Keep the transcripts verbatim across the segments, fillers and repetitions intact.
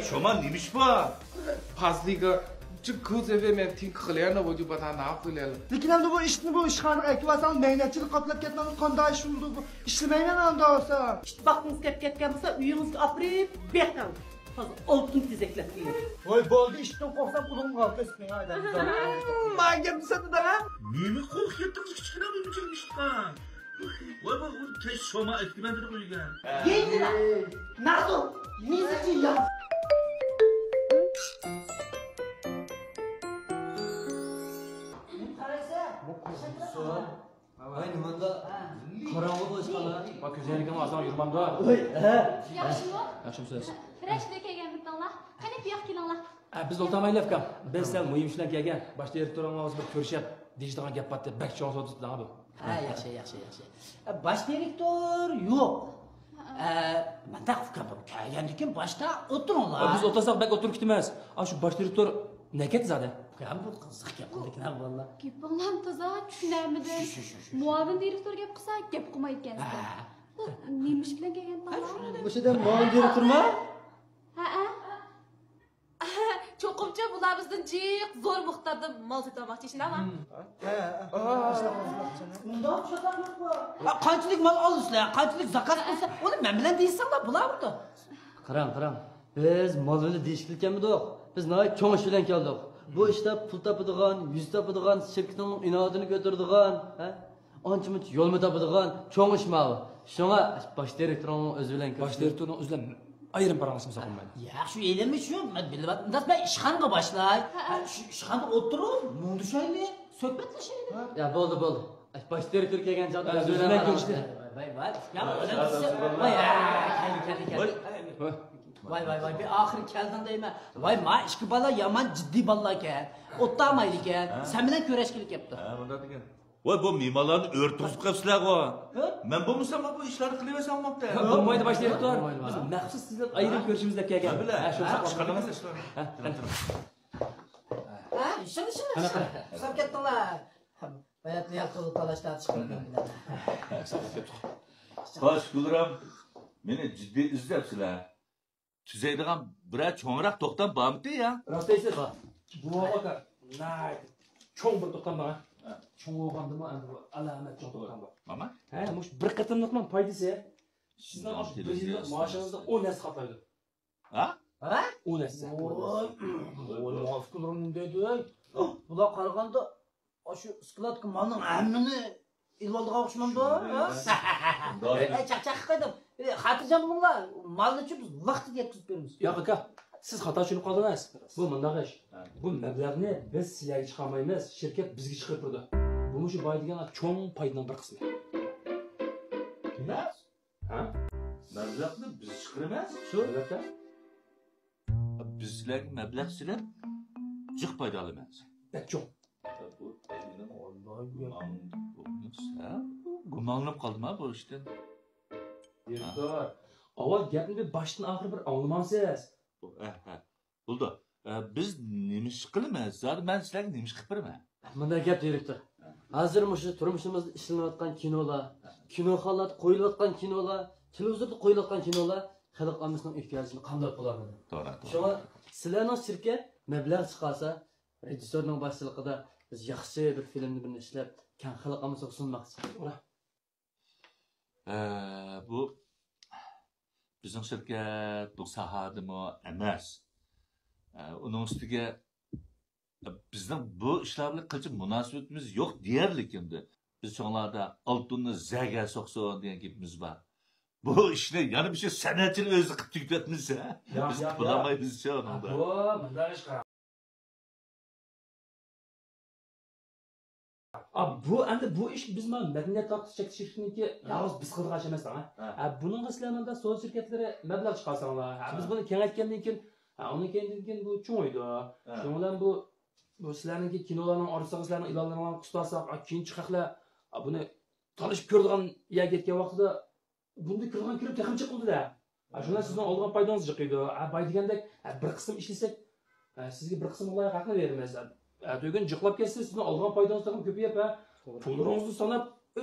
شۇما نېمە ئىش بار؟ پازلىگا، چۈ كوزېۋې مەن تىڭ قىلىيەنە ۋۇجۇ باتا ناپ قىلىيەنە. لېكىن ئەمدى بۇ ئىشنى بۇ ئىشخانىغا ئەكىۋالساڭ، مەينەتچىلىك قاپلاپ كەتمەمدۇ؟ قانداق ئىش بولدى بۇ؟ ئىشلىمەيمەن ئەمدى بولسا. ئىتتىپاقىڭىز كەپ كەتكەن بولسا، ئۆيىڭىزگە ئاپىرىپ بېقىڭ. ھازىر ئالتۇن تېزەكلەپ بېرىمەن. ۋاي، بولدى، ئىشتىن قورقسام، قولۇڭغا ئالىسىز. ما گەپنى ساتىدىغا. نېمە قورقۇپ كەتتىڭىز، كىچىككىنە بىر مۇچۇم ئىشقا؟ ۋاي، بۇ، بۇ تېز شوما ئېتىپ بەردى قويغان. يېيىڭلار. نازۇك، مىزىجى ياغ. قارايسەن؟ ۋاي، نېمانداق قاراڭغۇ بولۇشقان ھە؟ ۋاي، كۆزۈڭگە ئالساڭ يۈرمامدۇ؟ ۋاي، ھە. ياخشىمۇ؟ ياخشىمۇ سىز؟ رەشىدە كەلگەنمىدىڭلار؟ قېنى، بۇياققا كېلىڭلار. ھە، بىز ئولتۇرمايلى، ئۇكام. بىز سەل مۇھىم ئىش بىلەن كەلگەن. باش دىرېكتورىڭلار بىر كۆرۈشۈپ دېيىشىدىغان گەپ بار دەپ، بەك چوڭ سودا تۇتتۇڭ بۇ. ھە، ياخشى، ياخشى، ياخشى. ئە، باش دىرېكتور يوق. ئە، مانداق ئۇكام، كەلگەندىن كېيىن باشتا ئولتۇرۇڭلار. بىز ئولتۇرساق بەك ئولتۇرۇپ كېتىمىز. ئاشۇ باش دىرېكتور نەگە كەتتى زادى؟ ئۇكام، بۇ قىزىق گەپ قىلىدىكەن ۋاللا. گېپىڭلارنى تازا چۈشىنەلمىدىم. شۇ، شۇ، شۇ، شۇ. مۇئاۋىن دىرېكتور گەپ قىلسا گەپ قىلمايدىكەنسىلەر. ھە. بۇ نېمە ئىش بىلەن كەلگەن تاڭلار؟ مۇشۇ دەم مۇئاۋىن دىرېكتورما؟ ھەئە. چوقۇمچە بۇلار بىزدىن جىق زور مىقداردا مال سېتىۋالماقچى ئىشىنەما؟ ھە، ھە. ئۇنداق چاتاق يوققۇ. ھە، قانچىلىك مال ئالىسىلەر، قانچىلىك زاكاز قىلسا، ئۇنى مەن بىلەن دېيىشسەڭلار بولامدۇ؟ قاراڭ، قاراڭ. بىز مال بىلەن دېيىشكىلى كەلمىدۇق. بىز ناھايىتى چوڭ ئىش بىلەن كەلدۇق. بۇ ئىشتا پۇل تاپىدىغان، يۈز تاپىدىغان، شىركىتىڭنىڭ ئىناۋىتىنى كۆتۈرىدىغان، ھە؟ ئانچە-مۇنچە يولمۇ تاپىدىغان چوڭ ئىش ماۋۇ. شۇڭا باش دىرېكتورنىڭ ئۆزى بىلەن باش كۆرۈشۈپ دىرېكتورنىڭ ئۆزى بىلەن ئايرىم پاراڭلاشمىساق بولمايدۇ. ياق، شۇ ئېلىمى شۇ، مەن بىلىۋاتىمەن. داس، مەن ئىشخانىغا باشلاي. ھە. ھە، شۇ ئىشخانىدا ئولتۇرۇپ، مۇڭدىشايلى، سۆھبەتلىشەيلى. ھە. يا، بولدى، بولدى. باش دىرېكتور كەلگەن چاغدا ھە، ئۆزى بىلەن كۆرۈشتى. ۋاي، ۋاي، ۋاي. يا، ۋاي، ۋاي، ۋاي، ۋاي. بىر ئاخىرى كەلدىڭ دەيمەن. ۋاي، ما ئىككى بالا يامان جىددىي بالىلاركەن. ئولتۇرمايدىكەن. ھە. سەن بىلەن كۆرۈشكىلى كەپتۇ. ھە، مۇنداق دېگەن. ۋاي، بۇ مېھمانلارنى ئۆرە تۇرغۇزۇپ قويۇپسىلەرغۇ. ھە؟ مەن بولمىسام، بۇ ئىشلارنى قىلىۋەرسەڭ بولماپتۇ. ھە، بولمايدۇ، باش دىرېكتور. بولمايدۇ. بىز مەخسۇس سىز بىلەن ئايرىم كۆرۈشىمىز دەپ كەلگەن. ھە، بىلە. ھە، شۇ ھە، ساقلاپ ئىشقا قويۇڭ. قىلىمىز ئىشلارنى. ھە، قېنى. ھە، شۇنى، شۇنى، قېنى، شۇنى. قېنى. قۇساپ كەتتىڭلار. باياتىن يالقۇنلۇق تالاش تارتىش قىلدىم. ھە، ساقلاپ كەتتۇق. خوش، گۈلرەم، مېنى جىددىي ئىزدەپسىلەر. تۈزەيدىغان بىرەر چوڭراق توختام بارمىتى يا؟ راست دەيسىز. بار. بۇ ئاكا، ناھايىتى چوڭ بىر توختام بار. ھە. چوڭ بولغاندىمۇ ئەمدى بۇ ئالامەت چوڭ توختام بار. ماما؟ ھە، مۇشۇ بىر قېتىملىقنىڭ پايدىسى سىزنىڭ ئاشۇ بىر يىللىق مائاشىڭىزنى ئون ھەسسە قاپلايدۇ. ھە؟ ھە؟ ئون ھەسسە. ۋاي، ۋاي، ماۋۇ پىكىرلىرىمنى دەيدۇ، ھەي. بۇلار قارىغاندا ئاشۇ ئىسكىلاتقا مالنىڭ ھەممىنى ئېلىۋالىدىغان ئوخشىمامدۇ؟ شۇنداق. ھە؟ ئەي، چاقچاق قىلدىم. ئەي، خاتىرجەم بولۇڭلار، مالنىچۇ بىز ۋاقتىدا يەتكۈزۈپ بېرىمىز. ياق، ئاكا، سىز خاتا چۈشىنىپ قالدىڭىز. بۇ مۇنداق ئىش. ھە. بۇ مەبلەغنى بىز سىلەرگە چىقارمايمىز، شىركەت بىزگە چىقىرىپ بېرىدۇ. بۇ مۇشۇ باي دېگەن چوڭ پايدىنىڭ بىر قىسمى. نېمە؟ ھە؟ مەبلەغنى بىز چىقىرىمىز؟ شۇ. ئەلۋەتتە. بىز سىلەرگە مەبلەغ سېلىپ، جىق پايدا ئالىمىز. بەك چوڭ. بۇ گۇمانلىنىپ قالدىم ھە بۇ ئىشتىن. دىرېكتور، ئاۋۋال گەپنى بىر باشتىن ئاخىر بىر ئاڭلىمامسىز؟ ھە، ھە. بولدى. ئە، بىز نېمە ئىش قىلىمىز؟ زادى مەن سىلەرگە نېمە ئىش قىلىپ بېرىمەن؟ مۇنداق گەپ، دىرېكتور. ھە. ھازىر مۇشۇ تۇرمۇشىمىزدا ئىشلىنىۋاتقان كىنولار، ھە. كىنوخانىلاردا قويۇلۇۋاتقان كىنولار، تېلېۋىزوردا قويۇلۇۋاتقان كىنولار خەلق ئاممىسىنىڭ ئېھتىياجىنى قامداپ بولالمىدى. توغرا، توغرا. شۇڭا سىلەرنىڭ شىركەت مەبلەغ چىقارسا، رېژىسسورنىڭ باشچىلىقىدا بىز ياخشى بىر فىلىمنى بىرنى ئىشلەپ، كەڭ خەلق ئاممىسىغا سۇنماقچى. ئە، بۇ بىزنىڭ شىركەت بۇ ساھەدىمۇ ئەمەس. ئە، ئۇنىڭ ئۈستىگە، ئە، بىزنىڭ بۇ ئىشلار بىلەن قىلچە مۇناسىۋىتىمىز يوق دېيەرلىك ئەمدى. بىز چوڭلاردا «ئالتۇننى زەگە سوقسۇن» دېگەن گېپىمىز بار. بۇ ئىشنى يەنە مۇشۇ سەنئەتچىلەر ئۆزى قىلىپ تۈگىتىۋەتمىسە، ياق، بىز ياق، ياق. قىلالايمىزچۇ ئۇنىڭدا. بۇ مۇنداق ئىشقا. ئا، بۇ ئەمدى بۇ ئىش بىز مانا مەدەنىيەت تارقىتىش چەكلىك شىركىتىنىڭكى يالغۇز بىز قىلىدىغان ئىش ئەمەس، ھە. ھە، بۇنىڭغا سىلەر مۇنداق سودا شىركەتلىرى مەبلەغ چىقارساڭلار، ھە، بىز بۇنى كېڭەيتكەندىن كېيىن، ھە، ئۇنىڭ كەينىدىن كېيىن بۇ چوڭىيىدۇ. ھە. شۇنىڭ بىلەن بۇ، بۇ سىلەرنىڭكى كىنولارنىڭ ئارىسىغا سىلەرنىڭ ئېلانلىرىڭلارنى قىستارساق، ئا، كېيىنچە خەقلەر، ئا، بۇنى تالىشىپ كۆرىدىغان يەرگە يەتكەن ۋاقتىدا بۇندىن كىرىدىغان كىرىم تېخىمۇ جىق بولىدۇ-دە. ھە، شۇنداق سىزنىڭ ئالىدىغان پايدىڭىز جىق ئىدى. ھە، باي دېگەندەك، ھە، بىر قىسىم ئىشلىسەك، ھە، سىزگە بىر قىسىم لايىق ھەقنى بېرىمىز. ھە، تۈگۈن جىقلاپ كەتسە، سىزنىڭ ئالىدىغان پايدىڭىز تېخىمۇ كۆپىيىپ، ھە، توغرا. پۇللىرىڭىزنى ساناپ، ئۆ،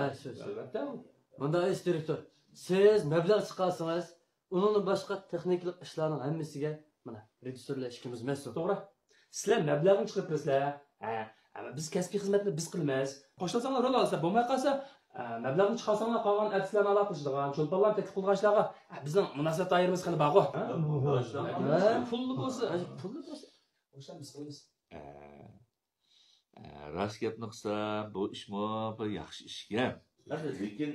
ھە، سۆز. ئەلۋەتتە. مۇنداق ئىش، دىرېكتور. سىز مەبلەغ چىقارسىڭىز، ئۇنىڭدىن باشقا تېخنىكىلىق ئىشلارنىڭ ھەممىسىگە مانا رېژىسسورلار ئىككىمىز مەسئۇل. توغرا. سىلەر مەبلەغنى چىقىرىپ بېرىسىلەر. ھە، ئەمما بىز كەسپىي خىزمەتنى بىز قىلىمىز. قوشۇلساڭلار رول ئالسا، بولماي قالسا، ئە، مەبلەغنى چىقارساڭلار قالغان ئارتىسلارنى ئالاقىلىشىدىغان، چولپانلارنى تەكلىپ قىلىدىغان ئىشلارغا، ئە، بىزنىڭ مۇناسىۋەت دائىرىمىز خېلى بارغۇ. ھە؟ ھە، پۇللا بولسا، ھە، پۇللا بولسا. ئوشۇقنى بىز قىلىمىز. ئە، ئە، راست گەپنى قىلسا، بۇ ئىشمۇ بىر ياخشى ئىشكەن. لېكىن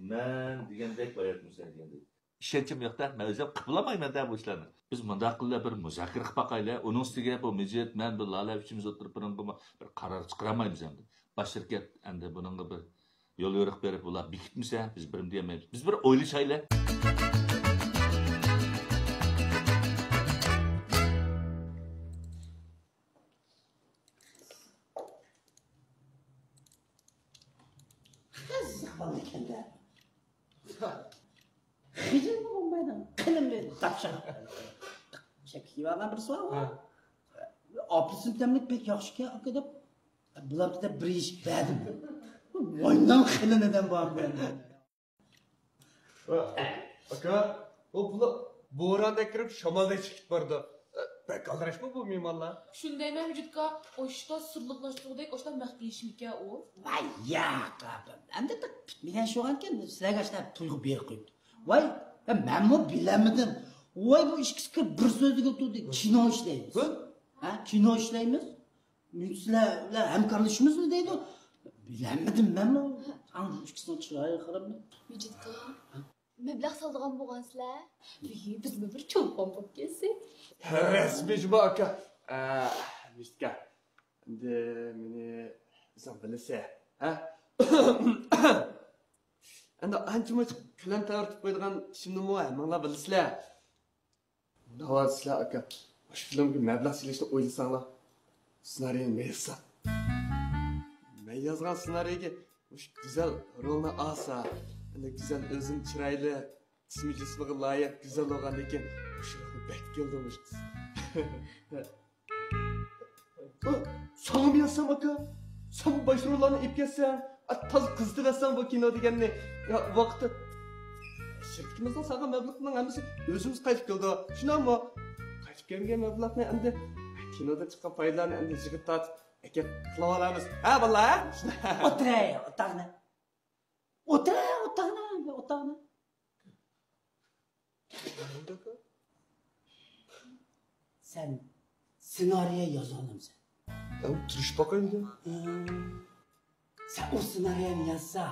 مەن دېگەندەك باراتمىسەن دېگەندەك. ئىشەنچىم يوق-دە، مەن ئۆزۈم قىلىپ بولالمايمەن-دە بۇ ئىشلارنى. بىز مۇنداق قىلىپ بىر مۇزاكىرە قىلىپ باقايلى. ئۇنىڭ ئۈستىگە بۇ مىجىت، مەن، بۇ لالە ئۈچىمىز ئولتۇرۇپ بۇنىڭغا بىر قارار چىقىرالمايمىز ئەمدى. باش شىركەت ئەمدى بۇنىڭغا بىر يوليورۇق بېرىپ، ئۇلار بېكىتمىسە، بىز بىرنېمە دېيەلمەيمىز. بىز بىر ئويلىشايلى. قىزىق بالا ئىكەن-دە. خىجىلمۇ بولمايدۇ. قىلىمنى تاپشۇرۇپ. شەكىل كىيىۋالغان بىرسى بار. ھە. ئاپېلسىن تەملىك بەك ياخشىكەن، ئاكا، دەپ. بۇلارغا دەپ بىر يېيىش بەردىم. ۋاينىڭ خىلىنىدەم بار بۇ يەردە. ئاكا، ئۇ بۇلار بوران دەككىرىپ، شامال دەككىرىپ بارىدۇ. بەك ئالدىراشمۇ بۇ مېھمانلار؟ شۇندايمەن، ۋىجىتكا. ئاشتا سىرلىق ناشتىغۇدەك ئاشتا مەخپىيلىشىمىكەن ئۇ. ۋاي ياق، ئاپام. ئەمدى پۈتمىگەن شۇغانكەن، سىلەرگە ئاشتا تويغا بېرىپ قويۇپتۇ. ۋاي، مەنمۇ بىلەلمىدىم. ۋاي، بۇ ئىككىسى كىرىپ بىر سۆزگە تۇردى. كىنو ئىشلەيمىز. ھە؟ ھە، كىنو ئىشلەيمىز. سىلەر بىلەن ھەمكارلىشىمىزمۇ دەيدۇ. بىلەلمىدىم مەنمۇ. ئاڭ ئىككىسىنىڭ چىرايىغا قاراپمەن. مىجىتكا، مەبلەغ سالىدىغان بولغانسىلەر؟ بىزمۇ بىر چولپان بولۇپ كەتسەك. ھەۋەسمىش بۇ ئاكا. ئە، مىجىتكا. ئەمدى مېنى ئۆزۈڭ بىلىسەن، ھە؟ ئەمدى ئانچە-مۇنچە قەلەم تەۋرىتىپ قويىدىغان ئىشىمنىمۇ ھەممىڭلار بىلىسىلەر. ناۋادا سىلەر ئاكا، مۇشۇ فىلىمگە مەبلەغ سېلىشنى ئويلىساڭلار، سېنارىيەنى مەن يازسام. مەن يازغان سېنارىيەگە مۇشۇ گۈزەل رولنى ئالسا، ئەنە گۈزەل ئۆزىنى چىرايلىق، ئىسمى جىسمىغا لايىق، گۈزەل بولغاندىكىن مۇشۇ رولغا بەك كېلىدۇ مۇشۇ قىز. ساڭىمۇ يازسام ئاكا، سەن باش روللارنى ئېلىپ كەتسەڭ، تازا قىزىتىۋەتسەڭ بۇ كىنو دېگەننى. ۋاقتى، شىركىتىمىزنىڭ سالغان مەبلىغىنىڭ ھەممىسى ئۆزىمىز قايتىپ كېلىدۇ، شۇنداقمۇ؟ قايتىپ كەلگەن مەبلەغنى ئەمدى كىنودىن چىققان پايدىلارنى ئەمدى يىغىپ تارتىپ ئەكەپ قىلىۋالىمىز، ھە بالىلار؟ ئولتۇراي ئوتاقنى. ئولتۇراي ئوتاقنى، ئولتۇراي ئوتاقنى. سەن سېنارىيە يازالامسەن؟ يا، تىرىشىپ باقايلى. سەن ئۇ سېنارىيەنى يازسا،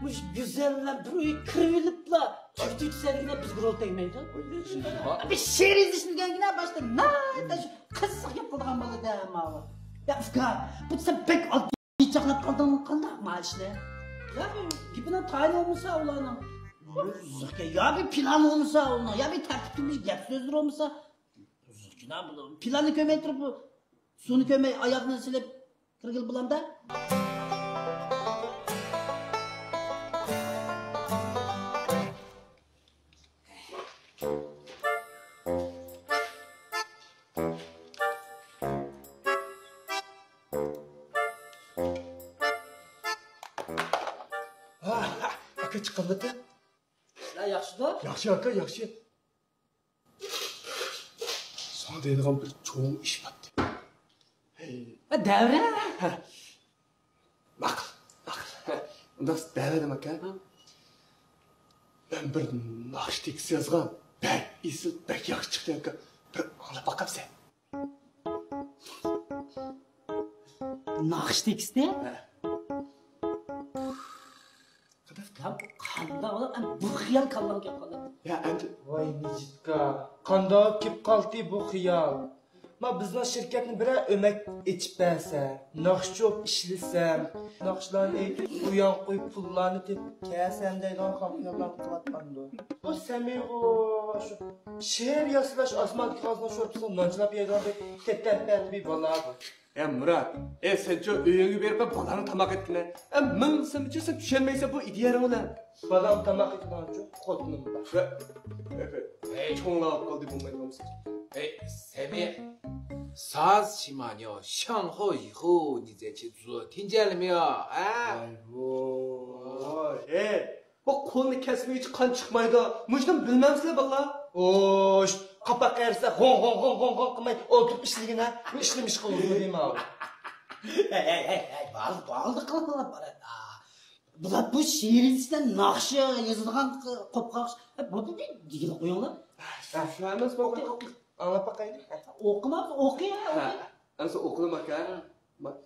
مۇشۇ گۈزەل بىلەن بىر ئۆيگە كىرىۋېلىپلا، تۈك تۈك دېگىنە بىزگە رول تەگمەيدۇ. بىر شېئىر يېزىشنى ئۆگەنگىنە باشتا ناھايىتى قىزىق گەپ قىلىدىغان بالا دە ماۋۇ. يا ئۇكا، بۇ سەن بەك ئاددىي. چاقلاپ قالدىڭمۇ قانداق مائاشنى؟ يا بىر گېپىنىڭ تايىنى بولمىسا ئۇلارنىڭ. يا بىر پىلانى بولمىسا ئۇنىڭ، يا بىر تەرتىپ تۇرمۇش گەپ سۆزلىرى بولمىسا. پىلاننى كۆرمەي تۇرۇپ، سۇنى كۆرمەي ئاياغنى سېلىپ كىرگىلى بولامدا؟ ئاكا چىققانمىتى؟ سىلەر ياخشىدۇ؟ ياخشى ئاكا، ياخشى. ساڭا دەيدىغان بىر چوڭ ئىش بار. ھەي. دەۋرە. ماقۇل، ماقۇل. ئۇنداق دەۋەردىم ئاكا. مەن بىر ناخشا تېكىست يازغان. بەك ئېسىل، بەك ياخشى چىقتى ئاكا. بىر ئاڭلاپ باقامسەن؟ ناخشا تېكىستى؟ ھە. قانداق بۇ خىيال كاللامغا كەپ قالدى. يا ئەمدى. ۋاي مىجىتكا، قانداق كېلىپ قالدى بۇ خىيال؟ ما بىزنىڭ شىركەتنى بىرەر ئۆمەك ئېچىپ بەرسە، ناخشا چوپ ئىشلىسەم، ناخشىلارنى ئېيتىپ، ئۇيان قويۇپ، پۇللارنى تېپىپ كەلسەم دەيدىغان خىياللارنى قىلىۋاتقاندۇ. بۇ سەمىغۇ شۇ شېئىر ياسىلاش، ئاسماندىكى غازنىڭ شورپىسىنى نانچىلاپ يەيدىغان بىر تەتەرپەتى بىر بالا بۇ. ئە مۇرات، ئە سەنچۇ ئۆيۈڭگە بېرىپ بالارنى تاماق ئېتكىنە. ئە مىڭ سەمچە سەن چۈشەنمەيسەن بۇ ئىدىيەڭ بىلەن. بالام تاماق ئېتىدىغانچۇ خوتۇنۇم بار. ۋە، ۋە، ۋە، چوڭلاپ قالدى بولمايدىغان بولسا. ئەي، سەمىر، ساز شىمانيو، شاڭخو يىخۇ، نىزەچى زۇ، تىنجەلمىيو، ھە؟ ۋاي، ۋاي، ھەي، بۇ قولنى كەسمىگۈچە قان چىقمايدۇ. مۇشۇنى بىلمەمسىلەر، بالىلار؟ ئوش، قاپاق قېرىسا، غوڭ، غوڭ، غوڭ، غوڭ، غوڭ قىلماي، ئولتۇرۇپ ئىشلىگىنە. بۇ ئىشلىمىش قىلىدۇ دېمە. ھەي، ھەي، ھەي، ھەي، بولدى، بولدى، قىلىڭلار، بولدى. بۇلار بۇ شېئىر يېزىشتە ناخشا يېزىدىغان قوپقاقش. بولدى، دېگىلى قويۇڭلار. شۇ ئەمەس، بولدى. ئاڭلاپ باقايلى. ئوقۇماڭ، ئوقۇڭ، ھە، ھە، ئوقۇڭ. ئەمسە ئوقۇدۇم ئاكا. ما-،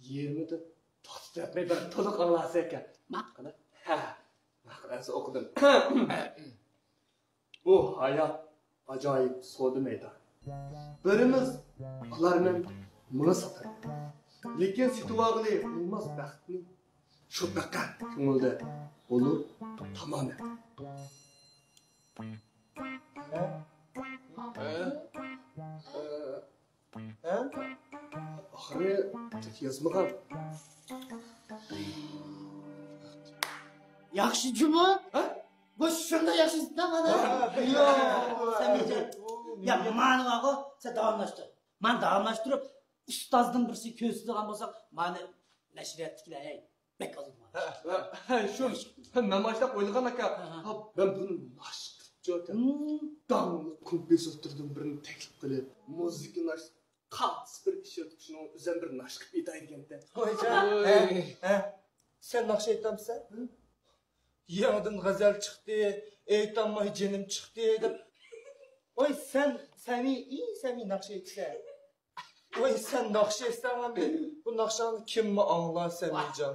يېرىمىدا توختىتىۋەتمەي بىر تولۇق ئاڭلاسا ئىكەن. ماقۇل. ھە، ماقۇل، ئەمسە ئوقۇدۇم. بۇ ھايات ئاجايىپ سودا مەيدانى. بىرىمىز ئالارمەن مىڭ ساتارمەن. لېكىن سېتىۋالغىلى بولماس بەختنى. شۇ پەقەت كۆڭۈلدە بولۇر تامامەن. ھە؟ ھە؟ ھە؟ ئاخىرى تېخى يازمىغان. ياخشى جۇمۇ. ھە؟ بۇ شۇنداق ياخشى يېزىپتۇ مانا. ھە، يا. سەمىرجان. يا، مانا بارغۇ، سەن داۋاملاشتۇر. مانا داۋاملاشتۇرۇپ، ئۇستازدىن بىرسى كۆرسىتىدىغان بولساق، مانا نەشرىياتتىكىلەر، ھەي، بەك ئالىدىغان. ھە، ھە، ھە، شۇ، مەن ماشۇنداق ئويلىغان ئاكا. ھە، ھە. ھا، مەن بۇنى ناشتا قىلىپچۇ ئاكا. ھىم. داڭلىق كومپوزىتوردىن بىرىنى تەكلىپ قىلىپ، مۇزىكا ناشتا قالتىس بىر ئىشلىتىپ، شۇنىڭ ئۆزۈم بىر ناخشا قىلىپ ئېيتاي دېگەنتى. ھويجان، ھە، ھە. سەن ناخشا ئېيتامسەن؟ ھە؟ يېڭىدىن غەزەل چىقتى، ئېيتالماي جېنىم چىقتى دەپ. ۋاي سەن، سەمىي، ئى سەمىي ناخشا ئېيتىسەن. ۋاي سەن ناخشا ئېيتساڭ ئەمدى بۇ ناخشاڭنى كىممۇ ئاڭلار سەمىيجان؟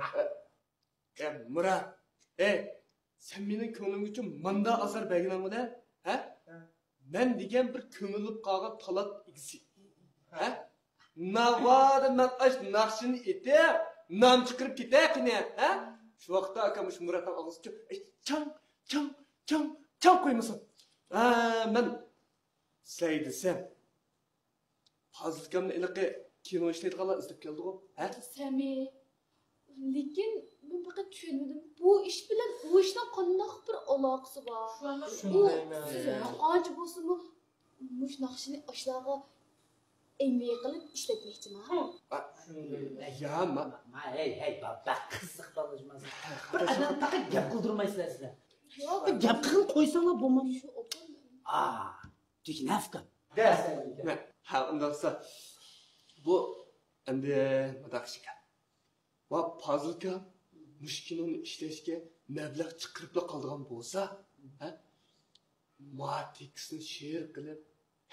ئە، مۇرات، ئەي، سەن مېنىڭ كۆڭلۈم ئۈچۈن ماندا ئازار بەرگىنىڭمۇ دە؟ ھە؟ ھە. مەن دېگەن بىر كۆڭۈل بولۇپ قالغان تالانت ئىگىسى. ھە؟ ناۋادا مەن ئاش ناخشىنى ئېيتىپ، نام چىقىرىپ كېتەي قېنى، ھە؟ شۇ ۋاقىتتا ئاكام مۇشۇ مۇراتنىڭ ئاغزىچۇ، ئەي، چاڭ، چاڭ، چاڭ، چاڭ قويمىسۇن. ھە، مەن سەي دېسەم، پازىل ئاكامنى ھېلىقى كىنو ئىشلەيدىغانلار ئىزدەپ كەلدىغۇ، ھە؟ سەمى، لېكىن مەن پەقەت چۈشەنمىدىم، بۇ ئىش بىلەن ئۇ ئىشنىڭ قانداق بىر ئالاقىسى بار؟ شۇنى ئۇ دەيمەن. سىز ھەر قانچە بولسىمۇ مۇشۇ ناخشىنى ئاشۇلارغا ئەمگەك قىلىپ ئىشلەتمەكچىما؟ ئا، شۇنى دەيمەن. يا، ما- ما، ھەي، ھەي، بەك قىزىق بالىلار. بىر ئادەم پەقەت گەپ قىلدۇرمايسىلەر سىلەر. ياق. بىر گەپ قىلىپ قويساڭلار بولمامدۇ؟ شۇ ئوقۇ. ئا، دېگىنە ئۇكام. دەسسەن ئىكەن. ھە، ئۇنداقسا، بۇ ئەمدى مۇنداق ئىش ئىكەن. ۋا پازىل ئاكا، مۇشۇ كىنونى ئىشلەشكە مەبلەغ چىقىرىپلا قالىدىغان بولسا، ھە؟ ما تېكىستنى شېئىر قىلىپ،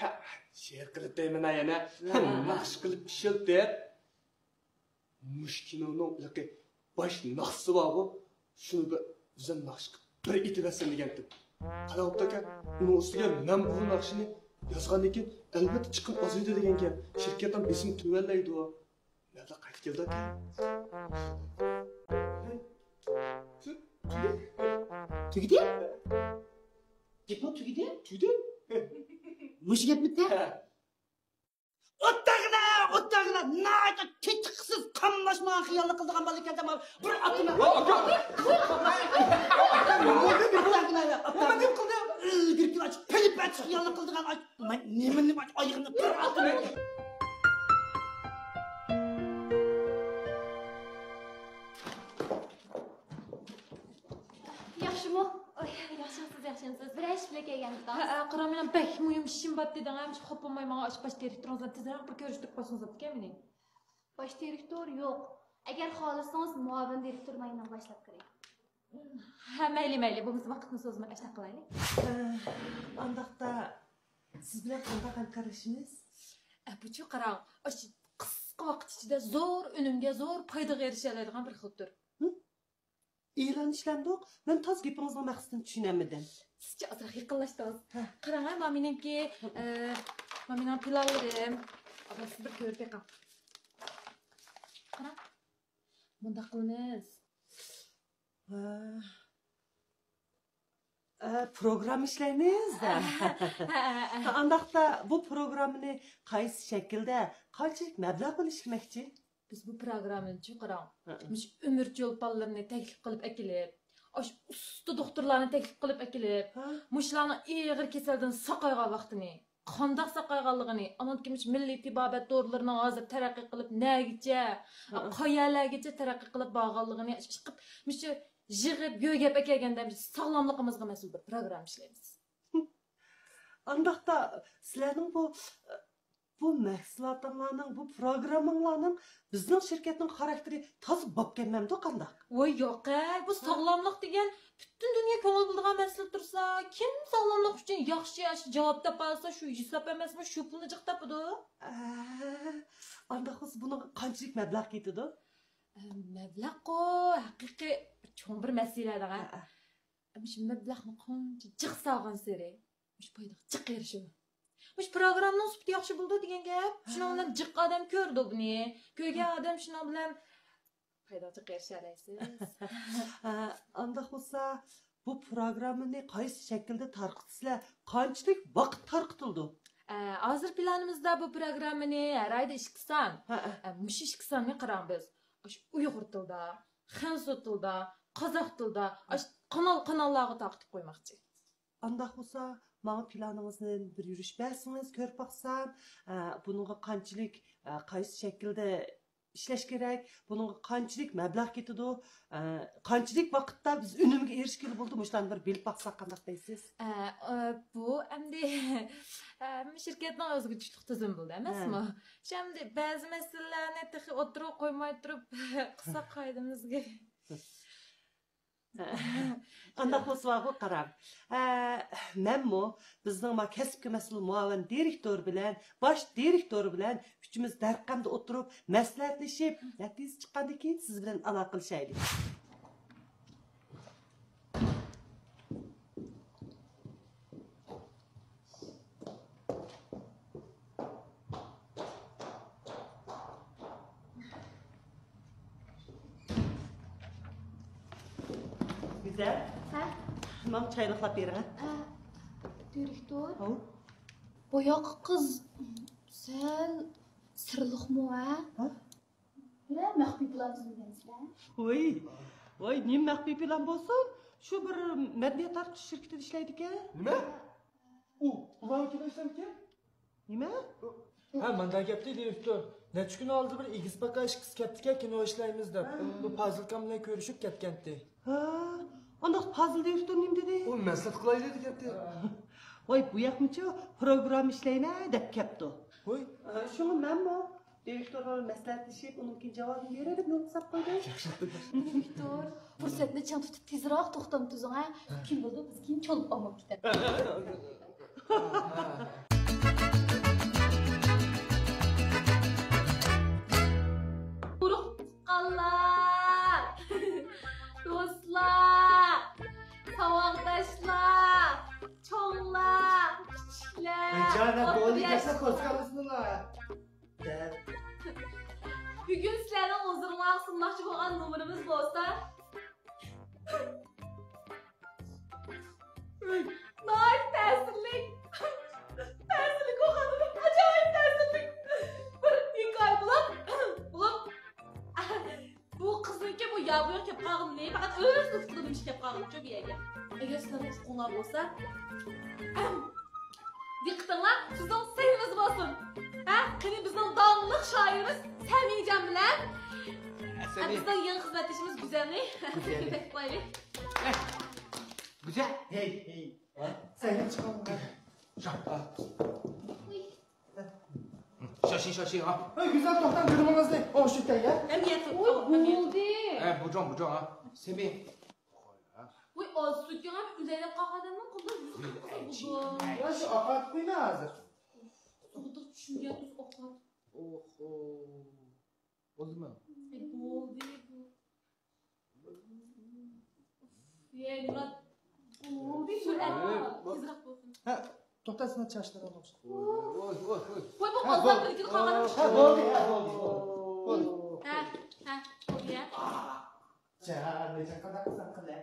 ھە، شېئىر قىلىپ دەيمەن-ھە يەنە. ھە. ناخشا قىلىپ ئىشلىتىپ، مۇشۇ كىنونىڭ ھېلىقى باش ناخشىسى بارغۇ، شۇنى بىر ئۆزۈم ناخشا قىلىپ بىر ئېيتىۋەتسەم دېگەنتىم. قانداق بوپتۇ ئاكا؟ ئۇنىڭ ئۈستىگە مەن بۇ ناخشىنى يازغاندىن كېيىن، ئەلۋەتتە، چىقىم ئازىيىدۇ دېگەنكەن، شىركەتنىڭ بېسىمى تۆۋەنلەيدۇ. مەبلەغ قايتىپ كېلىدۇ ئاكا. تۈگىدى؟ گېپىڭ تۈگىدى؟ تۈگىدى. مۇشۇ گەپمىدى؟ ئوتتاغىنا، ئوتتاغىنا، ناھايىتى تېتىقسىز، قاملاشمىغان خىيالنى قىلىدىغان بالا ئىكەن، تامام. بىر ئاتىمەن. ئوتتاغىنا، ئوتتاغىنا. ئىلگىرىكى ئاچ، پەلىپەت خىيالنى قىلىدىغان ئاچ. مەن نېمە، نېمە ئاچ، ئايىغىمنى بىر ئاتىمەن. ياخشىمۇ؟ ئوي، ياخشىمسىز، ياخشىمسىز؟ بىرەر ئىش بىلەن كەلگەنمىدىڭىز؟ ھەئە، قاراڭ، مېنىڭ بەك مۇھىم ئىشىم بار دېدىڭ، ھەم خاپا بولماي ماڭا ئاشۇ باش دىرېكتورىڭىز بىلەن تېزرەك بىر كۆرۈشتۈرۈپ قويسىڭىز بوپتىكەنمىنى. باش دىرېكتور يوق. ئەگەر خالىسىڭىز، مۇئاۋىن دىرېكتورنىڭ يېنىغا باشلاپ كىرەي. ھە، مەيلى، مەيلى. بولمىسا ۋاقىتنى سوزماي ئاشۇنداق قىلايلى. ئانداقتا سىز بىلەن قانداق ھەمكارلىشىمىز؟ ئە، بۇچۇ قاراڭ، ئاشۇ قىسقا ۋاقىت ئىچىدە زور ئۈنۈمگە، زور پايدىغا ئېرىشەلەيدىغان بىر خىل تۈر. ھە؟ ئېلان ئىشلەمدۇق؟ مەن تاز گېپىڭىزنىڭ مەقسىتىنى چۈشىنەلمىدىم. سىزچە ئازراق يېقىنلاشتىڭىز. ھە. قاراڭ، ھە، مانا مېنىڭكى، ئە، مانا مېنىڭ پىلانلىرىم. ئاپا، سىز بىر كۆرۈپ بېقىڭ. قاراڭ. مۇنداق قىلىمىز. ھە. ئە، پروگرامما ئىشلەيمىز دە. ھە، ھە، ھە. ئانداقتا بۇ پروگراممىنى قايسى شەكىلدە، قانچىلىك مەبلەغ بىلەن ئىشلىمەكچى؟ بىز بۇ پروگراممىنى قاراڭ. ھە. مۇشۇ ئۈمۈر چولپانلىرىنى تەكلىپ قىلىپ ئەكېلىپ، ئاشۇ ئۇستا دوختۇرلارنى تەكلىپ قىلىپ ئەكېلىپ، ھە. مۇشۇلارنىڭ ئېغىر كېسەلدىن ساقايغان ۋاقتىنى، قانداق ساقايغانلىقىنى، ئانىڭدىكى مۇشۇ مىللىي تېبابەت دورىلىرىنىڭ ھازىر تەرەققىي قىلىپ نەگىچە، ھە. قايەرلەرگىچە تەرەققىي قىلىپ بارغانلىقىنى، ئىشقىپ، مۇشۇ يىغىپ، يۆگەپ ئەكەلگەندە، مۇشۇ ساغلاملىقىمىزغا مەسئۇل بىر پروگرامما ئىشلەيمىز. ئانداقتا سىلەرنىڭ بۇ، بۇ مەھسۇلاتىڭلارنىڭ، بۇ پروگراممىڭلارنىڭ بىزنىڭ شىركەتنىڭ خاراكتېرى تازا بوپكەنمەمدۇ قانداق؟ ۋاي ياق-ئەي، بۇ ھە؟ ساغلاملىق دېگەن پۈتۈن دۇنيا كۆڭۈل بۆلىدىغان مەسىلە تۇرسا، كىم ساغلاملىق ئۈچۈن ياخشى، ياخشى جاۋاب تاپالىسا، شۇ ھېساب ئەمەسمۇ، شۇ پۇلنى جىق تاپىدۇ. ئە، ئانداق بولسا بۇنىڭغا قانچىلىك مەبلەغ كېتىدۇ؟ ئە، مەبلەغقۇ ھەقىقىي چوڭ بىر مەسىلە دەڭە. ھە، ھە. مۇشۇ مەبلەغنى قانچە جىق سالغانسېرى، مۇشۇ پايدىغا جىق ئېرىشىدۇ. مۇشۇ پروگراممىنىڭ سۈپىتى ياخشى بولىدۇ دېگەن گەپ. شۇنىڭ ھە. بىلەن جىق ئادەم كۆرىدۇ بۇنى. كۆرگەن ھە. ئادەم شۇنىڭ بىلەن پايدىغا جىق ئېرىشەلەيسىز. ئە، ئانداق بولسا، بۇ پروگراممىنى قايسى شەكىلدە تارقىتىسىلەر؟ قانچىلىك ۋاقىت تارقىتىلىدۇ؟ ئە، ھازىر پىلانىمىزدا بۇ پروگراممىنى ھەر ئايدا ئىككى سان. ھە، ھە. ئە، مۇشۇ ئىككى ساننى قاراڭ بىز. ئاشۇ ئۇيغۇر تىلىدا، خەنزۇ تىلىدا، قازاق تىلىدا، ئاشۇ قانال-قاناللارغا تارقىتىپ قويماقچى. ئانداق بولسا، ماڭا پىلانىڭىزنى بىر يۈرۈش بەرسىڭىز، كۆرۈپ باقسام، ئە، بۇنىڭغا قانچىلىك، ئە، قايسى شەكىلدە ئىشلەش كېرەك، بۇنىڭغا قانچىلىك مەبلەغ كېتىدۇ، ئە، قانچىلىك ۋاقىتتا بىز ئۈنۈمگە ئېرىشكىلى بولىدۇ، مۇشۇلارنى بىر بىلىپ باقساق قانداق دەيسىز؟ ئە، ئە، بۇ ئەمدى ھەممە شىركەتنىڭ ئۆزىگە تۇشلۇق تۈزۈمى بولىدۇ، ئەمەسمۇ؟ ھە. شۇ ئەمدى بەزى مەسىلىلەرنى تېخى ئوتتۇرىغا قويماي تۇرۇپ قىلساق قايدىمىزگە. ئانداق بولسىۋالغۇ قاراڭ. ھە، مەنمۇ بىزنىڭ ما كەسىپكە مەسئۇل مۇئاۋىن دىرېكتور بىلەن، باش دىرېكتور بىلەن ئۈچىمىز دەرقەمدە ئولتۇرۇپ، مەسلىھەتلىشىپ، نەتىجە چىققاندىن كېيىن سىز بىلەن ئالاقىلىشايلى. گۈزەل. ھە؟ ماڭا چايناقلاپ بېرىڭە. ھە. دىرېكتور. ھاۋ. بۇياققى قىز سەل سىرلىقمۇ، ھە؟ ھە؟ بىرەر مەخپىي پىلان تۈزمىگەنسىلەر؟ ۋوي، ۋوي، نېمە مەخپىي پىلان بولسۇن؟ شۇ بىر مەدەنىيەت تارقىتىش شىركىتىدە ئىشلەيدىكەن. نېمە؟ ئۇ، ئۇلارنىڭ كىنو ئىشلەمكەن؟ نېمە؟ ھە، مانداق گەپتى دىرېكتور. نەچچە كۈن ئالدى بىر ئېگىز پاكا ئىككىسى كەپتىكەن كىنو ئىشلەيمىز دەپ. ھە. بۇ پازىلكام بىلەن كۆرۈشۈپ كەتكەنتى. ھە، ئانداق پازىل دىرېكتور نېمە دېدى؟ ئۇ مەسلىھەت قىلايلى دېگەنتى. ھە. ۋاي، بۇ ياقمىچۇ پروگرامما ئىشلەيمەن دەپ كەپتۇ. ھوي. ھە، شۇڭا مەنمۇ دىرېكتور بىلەن مەسلىھەتلىشىپ، ئۇنىڭ كېيىن جاۋابىنى بېرەي دەپ نوقۇپ ساپ قويدۇم. ياخشى. دىرېكتور، پۇرسەتنى چىڭ تۇتۇپ تېزراق توختام تۈزۈڭ، ھە؟ كىم بىلىدۇ، بىز كېيىن چولپان بولۇپ كېتەر. ئۇرۇق تۇغقانلار، دوستلار، ساۋاقداشلار، چوڭلار، كىچىكلەر، بىچارە بولدى ئوتتۇرا ياش. دەسە قوزغالمىسىڭلار. بۈگۈن سىلەرنىڭ ھۇزۇرۇڭلارغا سۇنماقچى بولغان نومۇرىمىز بولسا، ناھايىتى تەسىرلىك، تەسىرلىك ئوقۇدۇم، ئاجايىپ تەسىرلىك بىر ھېكايە بولۇپ، بولۇپ، بۇ قىزنىڭكى بۇ ياۋىيىغا كەپ قالغىنىنى، پەقەت ئۆزىنىڭ ئۇتۇقىدىن كەپ قالغىنىچۇ بۇ يەرگە. ئەگەر سىلەرنىڭ ئۇتۇقۇڭلار بولسا، دىققىتىڭلار سىزنىڭ سەھنىمىزدە بولسۇن. ھە، قېنى بىزنىڭ داڭلىق شائىرىمىز سەمىجان بىلەن، ھە، سەمى. بىزنىڭ يېڭى خىزمەتدىشىمىز گۈزەلنى گۈزەلنى. تەكلىپ قىلايلى. گۈزەل. ھەي، ھەي. سەھنىگە چىقىڭ. شا-، شاشىڭ، شاشىڭ، ھە. ھەي، گۈزەل، توختاڭ، گىرىمىڭىزنى ئوڭشىتەي، ھە. ئەمدى يەتتى. ئۇ بولدى. ھە، بۇجۇڭ، بۇجۇڭ، ھە. سەمى. ۋاي، ئاز سۈتكە قاراپ ئۆلەيلەپ قالغان ئادەمنىڭ قولىدا يۈز قىزىل بولىدۇ. يا، شۇ ئاقارتىپ قويماي ھازىر. سوغۇقلۇق چۈشمىگەن تۇز ئاقارت. ئوھو. بولدىمۇ؟ ئەي، بولدى بۇ. يا، نېمە؟ بولدى، سۈرئەت. تېزرەك بولسۇن. ھە. توختاڭ، سىزنىڭ چاچلىرىڭىز ئوخشاش. ۋاي، بۇ ھازا بىر يىل قالغان. ھە، بولدى، ھە، بولدى. ھە، ھە، بولدى ھە. جاھاننى قانداق قىلساڭ قىلە.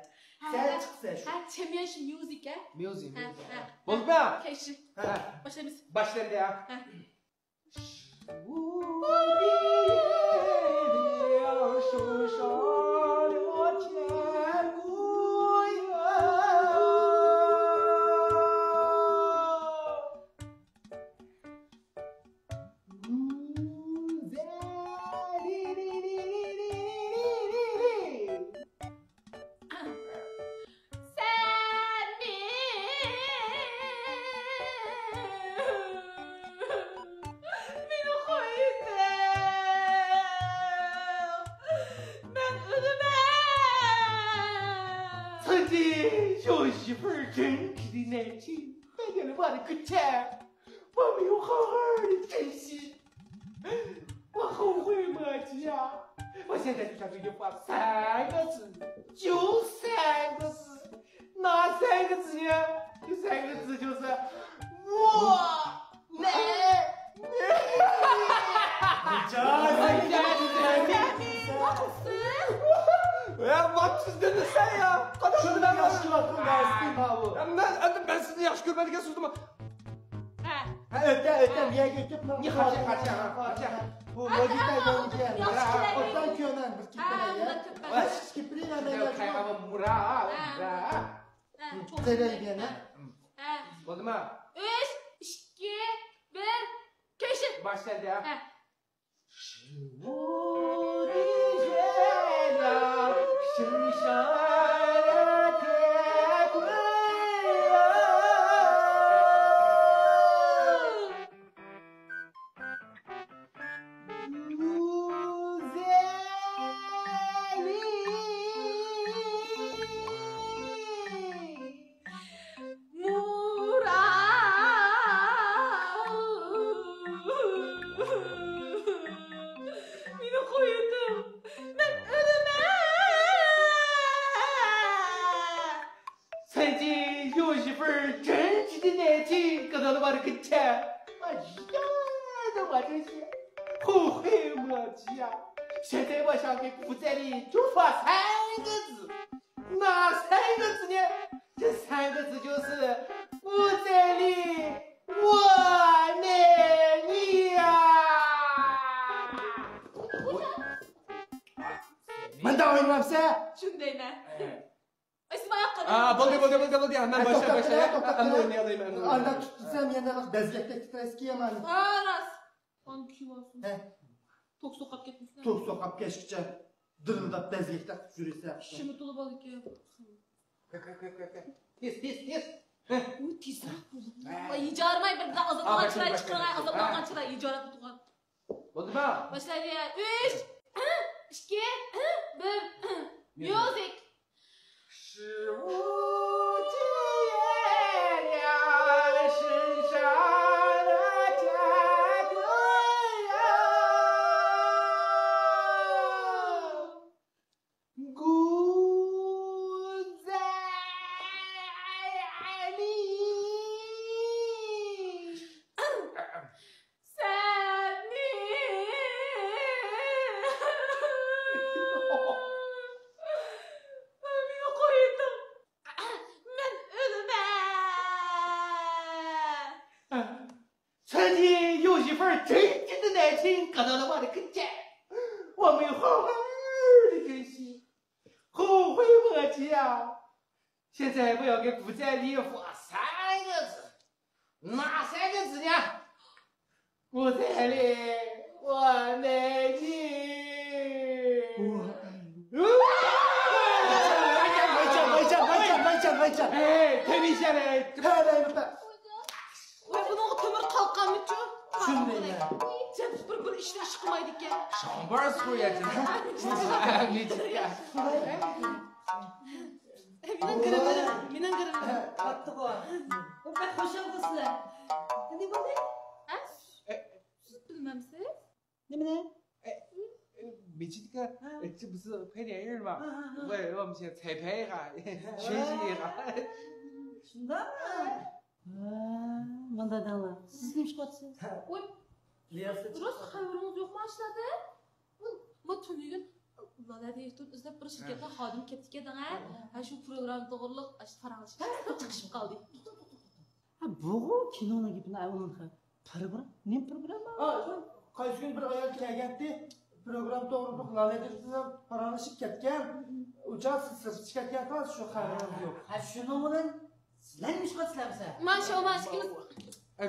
سەن چىقسا شۇ. ھە، چېميەنشى ميۇزىك ھە. ميۇزىك. ھە، ھە. بولدىما؟ كەشى. ھە. باشلايمىز. باشلىدى ھە. ھە. سەن مېنى قويدۇڭ، مەن ئۆلىمەن. 曾经有一份真挚的爱情，带给了我的歌唱，我没有好好的珍惜。 我后悔莫及啊！我现在就想对你说三个字，就三个字。哪三个字呢？这三个字就是我爱你。这三个字。 ۋاقىتسىز. يا ۋاقىتسىز دېدى سەن يا. قانداق شۇنداق ياخشى كۆرۈۋاتقان دەرسكى ماۋۇ. مەن ئەمدى مەن سىزنى ياخشى كۆرمەيدىغان سۆزدىمۇ. ھە. ھە، ئۆتە، ئۆتە، بۇ يەرگە ئۆتۈپ ماڭ. قاچا، قاچا، قاچا. بۇ لوگىكا ئۆگەنگەن. ياخشى كېلەيدۇ. ئوبدان كۆرمەڭ بىر كېپىنە. ھە، بۇلار كۆپ. كېپىنە مەن. قايغا مۇرا. ھە. تېرەيگەن ھە. ھە. بولدىما؟ ئۈچ، ئىككى، بىر، كەشىپ. باشلايلى ھە. ھە. مېنى قويۇۋېتىڭ، مەن ئۆلىمەن. 曾经有一份真挚的爱情，给到了我的跟前，我一点都不珍惜，后悔莫及啊！现在我想给骨子里就说三个字，哪三个字呢？这三个字就是骨子里我爱你呀！ مۇنداق ئوينىمامسەن؟ شۇندايمەن. ئاي، سىز ماياققا. ھە، بولدى، بولدى، بولدى، بولدى. مەن باشلاي، باشلاي. ئەمدى ئوينىيالايمەن، ئەمدى. ئانداق تۇتسام يەنە بەزگەكتەك تىترەيسىكەن مانا. ھە، راست. ئانا كىيىۋالسۇن. ھە. توك سوقاپ كەتمىسە. توك سوقاپ كەتكۈچە دىرىلداپ بەزگەكتەك تۇرۇپ يۈرىسەن. شىمى تولا بالا ئىكەن. تېز، تېز، تېز. ئۇ تېزراق بولدى. ۋاي، يىجارىماي بىر ئازابلانغان چىراي چىقىرىڭ، ئازابلانغان چىراي، يىجارىپ تۇرغان. بولدىما؟ باشلايلى. ئۈچ، ئىككى، بىر. ميۇزىك. سەننى مېنى قويدۇڭ، مەن ئۆلىمەن. 曾经有一份真挚的爱情，搁到了我的跟前，我没有好好的珍惜，后悔莫及啊！现在我要给骨子里说三个字，哪三个字呢？骨子里我爱你。 ۋايجان، ۋايجان، ۋايجان، ۋايجان، ۋايجان. ھەي، تەبىئىي شەرەي. ۋاي، بۇنىڭغا تۆمۈر قالقانمىچۇ؟ شۇنداق. جەم بىر بىر ئىشنى ئىش قىلمايدىكەن. شامبار سويا جەم. مېنىڭ گىرىملىرىم، مېنىڭ گىرىملىرىم. قاپتىغۇ. بۇ بەك خۇشال بولسىلەر. نېمە بولدى؟ ھە؟ سىز بىلمەمسىز؟ نېمىنى؟ 美琪这个，呃，这不是拍电影吗？我我们现在彩排一下，学习一下。 شۇنداقمۇ؟ دەڭلار. سىز نېمە ئىش قىلىۋاتىسىز؟ ۋوي، رىياسەتچى. راست خەۋىرىڭىز يوقمۇ ئاشۇلاردا؟ ما تۈنۈگۈن لالە دىرېكتورنى ئىزدەپ بىر شىركەتنىڭ خادىمى كەپتىكەن دەڭە. ھە، شۇ پروگرامما توغرىلىق ئاشۇ پاراڭلىشىپ چىقىشىپ قالدى. ھە، بۇغۇ كىنونىڭ گېپىنى ئۇنىڭ. پروگرامما؟ نېمە پروگرامما؟ ئا، قايسى كۈنى بىر ئايال كەلگەنتى، پروگرامما توغرىلىق لالە دىرېكتور بىلەن پاراڭلىشىپ كەتكەن. ئۇ چاغ سىز سىرتقا چىقىپ كەتكەنتىڭىز، شۇ خەۋىرىڭىز يوق. ھە، شۇنىڭ بىلەن سىلەر نېمە ئىش قىلىۋاتىسىلەر مىسە؟ ما شۇ، ما ئىككىمىز. ئە،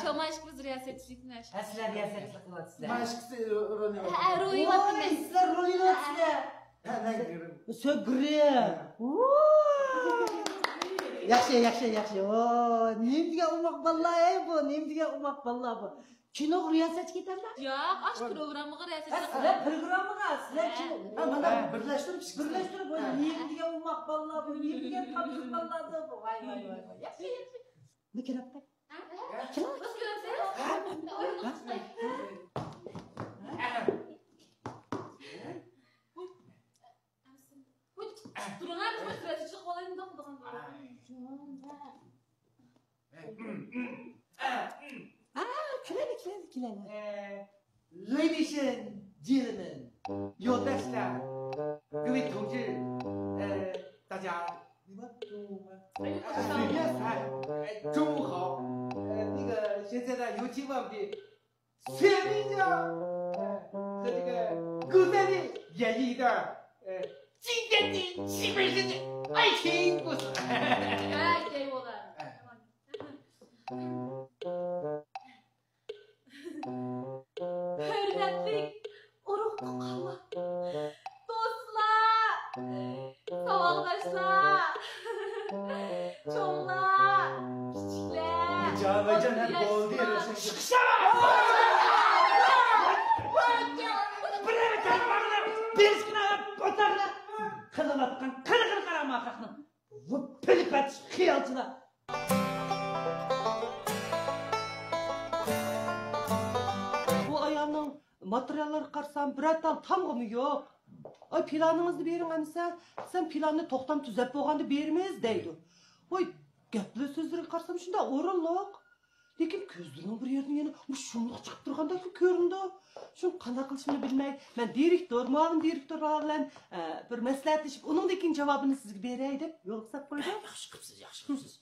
شۇ ما ئىككىمىز رىياسەتچىلىكنى ئەش. ھە، سىلەر رىياسەتچىلىك قىلىۋاتىسىلەر. ما ئىككىسى رول ئېلىۋاتىدۇ. ھە، رول ئېلىۋاتىدۇ. ۋوي، سىلەر رول ئېلىۋاتىسىلەر. ھە، نەگىرىم. سۆگرى. ۋوي. ياخشى، ياخشى، ياخشى. ۋوي، نېمە دېگەن ئوماق بالىلار، ئەي، بۇ؟ نېمە دېگەن ئوماق بالىلار بۇ؟ كىنوغا رىياسەتچى كېتەمدۇ؟ ياق، ئاشۇ پروگراممىغا رىياسەتچى. ھە، سىلەر پروگراممىغا، سىلەر ھە. كىنو. ھە، مانا بىرلەشتۈرۈپ، بىرلەشتۈرۈپ، ۋاي، ھە. نېمە دېگەن ئوماق بالىلار بۇ، نېمە دېگەن تاتلىق بالىلار بۇ. ۋاي، ۋاي، ۋاي، ۋاي. ياخشى، ياخشى. نېمە كېرەك؟ ھە؟ كىم؟ ھە؟ ھە؟ تۇرۇڭ، ھە، بىز رەتچىلىك قىلايلى، مۇنداق قىلىدىغان. ھە، كېلەيلى، كېلەيلى، كېلەيلى. Ladies and gentlemen，有的是，各位同志，呃，大家，你们中午吗？哎，中午好。哎，中午好。呃，那个，现在呢，有请我们的 雪明姐，哎，和这个狗蛋的演绎一段儿，哎，经典的七本神的爱情故事。哎，给我们。哎。 ھۆرمەتلىك ئۇرۇق-تۇغقانلار، دوستلار، ساۋاقداشلار، چوڭلار، كىچىكلەر، نىجابەجان ھەم بولدى، روشەن. بىرەر تارماقنى، بىرسىنى ئالاپ ئوتاقنى قىلىۋاتقان قىلىقىنى قاراڭ، خەقنىڭ. ۋۇ پىلىپەتىش خىيالچىلار! بۇ ئايالنىڭ ماتېرىياللىرىغا قارىسام، بىرەر تال تامغىمۇ يوق. ئاي، پىلانىڭىزنى بېرىڭ ئەمىسە، دېسەم، پىلاننى توختام تۈزەپ بولغاندا بېرىمىز دەيدۇ. ۋاي، گەپلەر سۆزلىرىگە قارىسام، شۇنداق ئورۇنلۇق. لېكىن كۆزلىرىنىڭ بىر يېرىدىن يەنە مۇشۇنداق چىقىپ تۇرغاندەكلا كۆرۈنىدۇ. شۇنى قانداق قىلىشىمنى بىلمەي، مەن دىرېكتور، مۇئاۋىن دىرېكتورلار بىلەن، ئە، بىر مەسلىھەتلىشىپ، ئۇنىڭدىن كېيىن جاۋابىنى سىزگە بېرەي دەپ يولغا ساپ قويدۇم. ياخشى قىپسىز، ياخشى قىپسىز.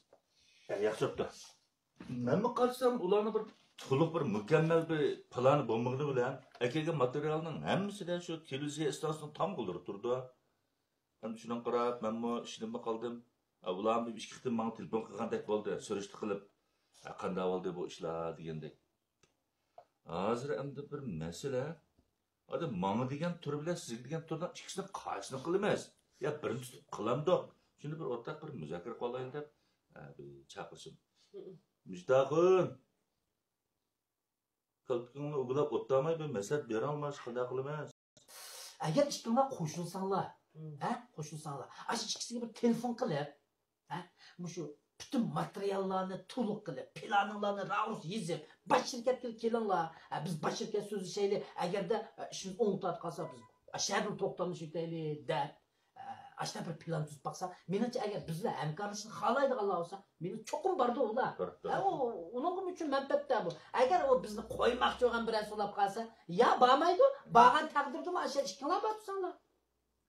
ھە، ياخشى بوپتۇ. مەنمۇ قارىسام، ئۇلارنىڭ بىر تولۇق بىر مۇكەممەل بىر پىلانى بولمىغىنى بىلەن، ئەكەلگەن ماتېرىيالنىڭ ھەممىسىدە شۇ تېلېۋىزىيە ئىستانسىسىنىڭ تامغىلىرى تۇرىدۇ. ئەمدى شۇنىڭغا قاراپ، مەنمۇ ئىشىنىپمۇ قالدىم. ئە، ئۇلارمۇ ئىككى قېتىم ماڭا تېلېفون قىلغاندەك بولدى، سۈرۈشتە قىلىپ. ئە، قانداق بولدى بۇ ئىشلار دېگەندەك. ھازىر ئەمدى بىر مەسىلە. ئادەم ماڭا دېگەن تۈر بىلەن سىزگە دېگەن تۈرنىڭ ئىككىسىنى قايسىنى قىلىمىز؟ يا بىرنى تۇتۇپ قىلامدۇق؟ شۇنى بىر ئورتاق بىر مۇزاكىرە قىلايلى دەپ، ئە، بىر چاقىرىشىم. مىجداخۇن! كالپۇكۇڭنى ئۇگىلاپ ئولتۇرماي، بىر مەسلىھەت بېرىڭلار، قانداق قىلىمىز؟ ئەگەر ئىككىڭلار قوشۇلساڭلار، ھە، قوشۇلساڭلار، ئاشۇ ئىككىسىگە بىر تېلېفون قىلىپ، ھە، مۇشۇ پۈتۈن ماتېرىياللارنى تولۇق قىلىپ، پىلانىڭلارنى راۋۇرۇس يېزىپ، باش شىركەتكە كېلىڭلار، ھە، بىز باش شىركەت سۆزلىشەيلى، ئەگەردە، ئە، ئىشىمىز ئوڭ تارتىپ قالسا، بىز شەھەردىن توختاملىشىۋېتەيلى، دەپ، ئاشۇنداق بىر پىلان تۈزۈپ باقسا، مېنىڭچە، ئەگەر بىز بىلەن ھەمكارلىشىشنى خالايدىغانلار بولسا، مېنىڭ چوقۇم بارىدۇ ئۇلار. ھە، ئۇ، ئۇنىڭغىمۇ ئۈچۈن مەنپەئەتتە بۇ. ئەگەر ئۇ بىزنى قويماقچى بولغان بىرەرسى بولاپ قالسا، يا بارمايدۇ، بارغان تەقدىردىمۇ ئاشۇ ئىككىڭلار بار تۇرساڭلار.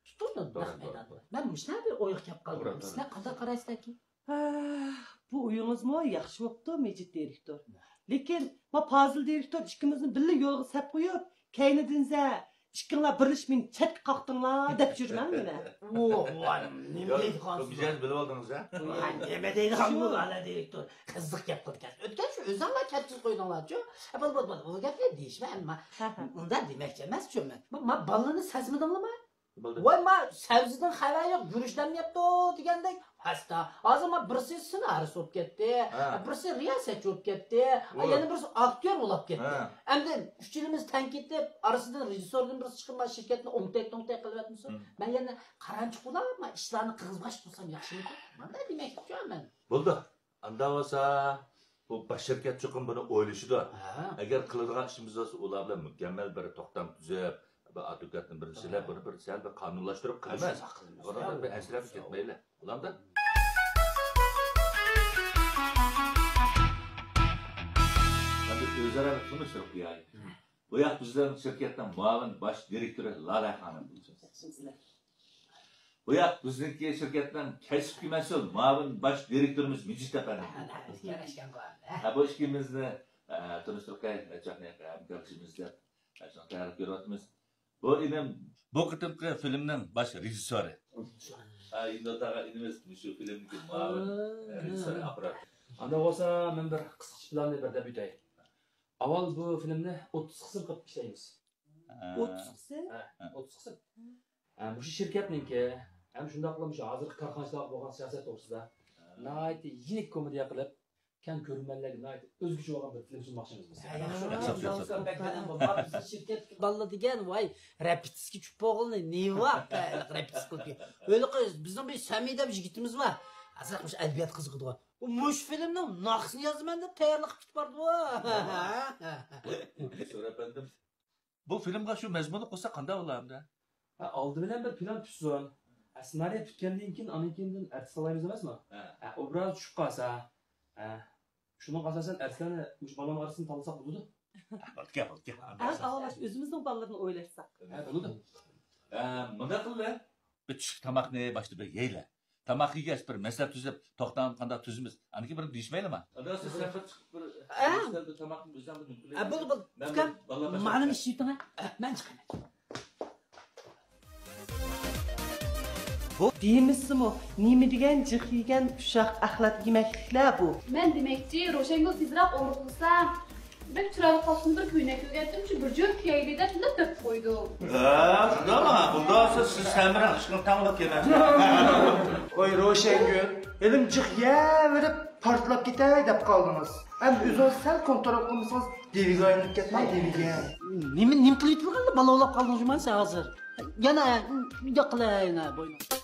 تۇتۇلدۇم نەق مەيداندا. مەن مۇشۇنداق بىر ئويغا كەپ قالدىم. سىلەر قانداق قارايسىلەركىن؟ ھە، بۇ ئويىڭىزمۇ ياخشى بوپتۇ، مىجىت دىرېكتور. لېكىن، ما پازىل دىرېكتور ئىككىمىزنى بىللە يولغا سەپ قويۇپ، كەينىدىن زە، ئىككىڭلار بىرلىشىپ مېنى چەتكە قاقتىڭلار دەپ يۈرمەڭ مېنى. ۋوھ، ۋاي، نېمە دەيدىغانسىز؟ مىجەزنى بىلىۋالدىڭىز ھە؟ ۋاي، نېمە دەيدىغان بۇ بالە دىرېكتور؟ قىزىق گەپ قىلىپ كەتتى. ئۆتكەن شۇ ئۆزۈڭلار كەپ تۈز قويدۇڭلارچۇ؟ ھە، بولدى، بولدى، بولدى. بۇ گەپنى دېيىشمە ئەمما. ئۇنداق دېمەكچى ئەمەسچۇ مەن. ما، ما بالىنى سەزمىدىڭلارمۇ؟ بولدى. ۋاي، ما سەۋزىدىن خەۋەر يوق، گۈرۈچلەرنى يەپتۇ دېگەندەك. ھەستا. ھازىر ما بىرسى سېنارىست بولۇپ كەتتى، ھە. بىرسى رىياسەتچى بولۇپ كەتتى، ۋاي. يەنە بىرسى ئاكتيور بولاپ كەتتى. ھە. ئەمدى ئۈچىلىمىز تەڭ كېتىپ، ئارىسىدىن رېژىسسوردىن بىرسى چىقىپ، ما شىركەتنى ئوڭتەك-توڭتەك قىلىۋەتمىسۇن. ھىم. مەن يەنە قارانچۇقۇلار ما ئىشلارنى قىغىزغاچ تۇرسام ياخشىمىكىن؟ مانداق دېمەكچىچۇ مەن. بولدى. ئاندا بولسا، بۇ باش شىركەت چوقۇم بۇنى ئويلىشىدۇ. ھە. ئەگەر قىلىدىغان ئىشىمىز بولسا، ئۇلار بىلەن مۇكەممەل بىر توختام تۈزۈپ، بىر ئادۋوكاتنى بىر سىلەپ، ھە. بۇنى بىر سەل بىر قانۇنلاشتۇرۇپ قىلىمىز. شۇنداق قىلىمىز. بۇنىڭدىن بىر ئەنسىرەپ كەتمەيلى. بولامدۇ؟ تونۇشتۇرۇپ قوياي. بۇ ياق بىزنىڭ شىركەتنىڭ مۇئاۋىن باش دىرېكتورى لالە خانىم. بۇ ياق بىزنىڭكى شىركەتنىڭ كەسىپكە مەسئۇل مۇئاۋىن باش دىرېكتورىمىز مىجىت ئەپەندى. ھە، بۇ ئىككىمىزنى، ئە، تونۇشتۇرۇپ قوياي. ھەمكارلىشىمىز دەپ، شۇنى تەييارلاپ كۆرۈۋاتىمىز. بۇ ئىنىم بۇ قېتىمقى فىلىمنىڭ باش رېژىسسورى. ھە، ئىندىتاغا ئىنىمىز مۇشۇ فىلىمدىكى مۇئاۋىن، ئە، رېژىسسور ئاپپارات. ئانداق بولسا، مەن بىر قىسقىچە پىلاننى بىر دەپ ئۆتەي. ئاۋۋال بۇ فىلىمنى ئوتتۇز قىسىم قىلىپ ئىشلەيمىز. ھە. ئوتتۇز قىسىم؟ ھە، ھە. ئوتتۇز قىسىم. ھە، مۇشۇ شىركەتنىڭكى، ھەم شۇنداقلا مۇشۇ ھازىرقى كارخانىچىلارغا بولغان سىياسەت توغرىسىدا ھە. ناھايىتى يېنىك كومېدىيە قىلىپ، كەڭ كۆرۈرمەنلەرگە نايىتى ئۆزگىچە بولغان بىر فىلىم سۇنماقچىمىز بىز. ھە، ياخشى، ياخشى، ياخشى. بىزنىڭ شىركەت بالىلار دېگەن، ۋاي، رېپېتىتسكا چۈشۈپ بولغىلى نېمە ۋاقىت، رېپېتىتسكا قىلىپ. ھېلىقى بىزنىڭ بىر سەمىدە بىر يىگىتىمىز بار. ئەسلى مۇشۇ ئەدەبىيات قىزىقىدىغۇ. ئۇ مۇشۇ فىلىمنىڭ ناخشىسىنى يازىمەن دەپ تەييارلىق قىلىپ كېتىپ باردىغۇ. مەنسۇر ئەپەندىم. بۇ فىلىمغا شۇ مەزمۇننى قوشساق قانداق بولار ئەمدى؟ ھە، ئالدى بىلەن بىر پىلان پۈتسۇن. ھە، سېنارىي پۈتكەندىن كېيىن، ئاندىن كېيىن ئەرتىس سالايمىز ئەمەسمۇ؟ ھە. ھە، ئوبراز چۈشۈپ قالسا، ھە، شۇنىڭغا ئاساسەن ئەرتىسلەرنى مۇشۇ بالىلارنىڭ ئارىسىدىن تاللىساق بولىدۇ. بولىدىكەن، بولىدىكەن. ئەڭ ئاۋۋال ئۆزىمىزنىڭ بالىلىرىنى ئويلاشساق. ھە، بولىدۇ. ئە، مۇنداق قىلدى. بىر چۈشلۈك تاماقنى باشتا بىر يەيلى. تاماق يېگەچ بىر مەسلىھەت تۈزۈپ، توختام قانداق تۈزىمىز؟ ئاندىن كېيىن بىر دېيىشمەيلىما؟ ئانداق سىز سەن بىر چىقىپ بىر ھە؟ بىر تاماقنى بىزدىن بىر نېمە قىلىڭ. ھە، بولدى، بولدى. مەن ئۇكام، بالىلار بىلەن مانا ئىشلىۋېتىڭ، ھە. مەن چىقىمەن. بۇ دېمىسىمۇ، نېمە دېگەن جىق يېگەن ئۇششاق ئەخلەت يېمەكلىكلەر بۇ. مەن دېمەكچى، روشەنگۈل تېزراق ئورۇقلىسا، بەك چىرايلىق تاپقان بىر كۆينەك كۆرگەنتىم، شۇ بىر جۆپ كىيەيلى دەپ لىپ بېرىپ قويدۇم. ھە، شۇنداقمۇ؟ بۇنداق بولسا سىز سەمرەڭ، ئىشقىلىپ تاڭلاپ كېلىڭ. ۋاي روشەنگۈل، ھېلىمۇ جىق يەۋېرىپ پارتلاپ كېتەي دەپ قالدىڭىز. ئەمدى ئۆزىڭىز سەل كونترول قىلمىسىڭىز دېۋىگە ئايلىنىپ كەتمەڭ، دېۋىگە. نېمە، نېمە قىلىۋېتىلغاندا بالا ئوۋلاپ قالدىڭ جۇما سەن ھازىر؟ يەنە، ياق قىلە، يەنە بوينۇڭ.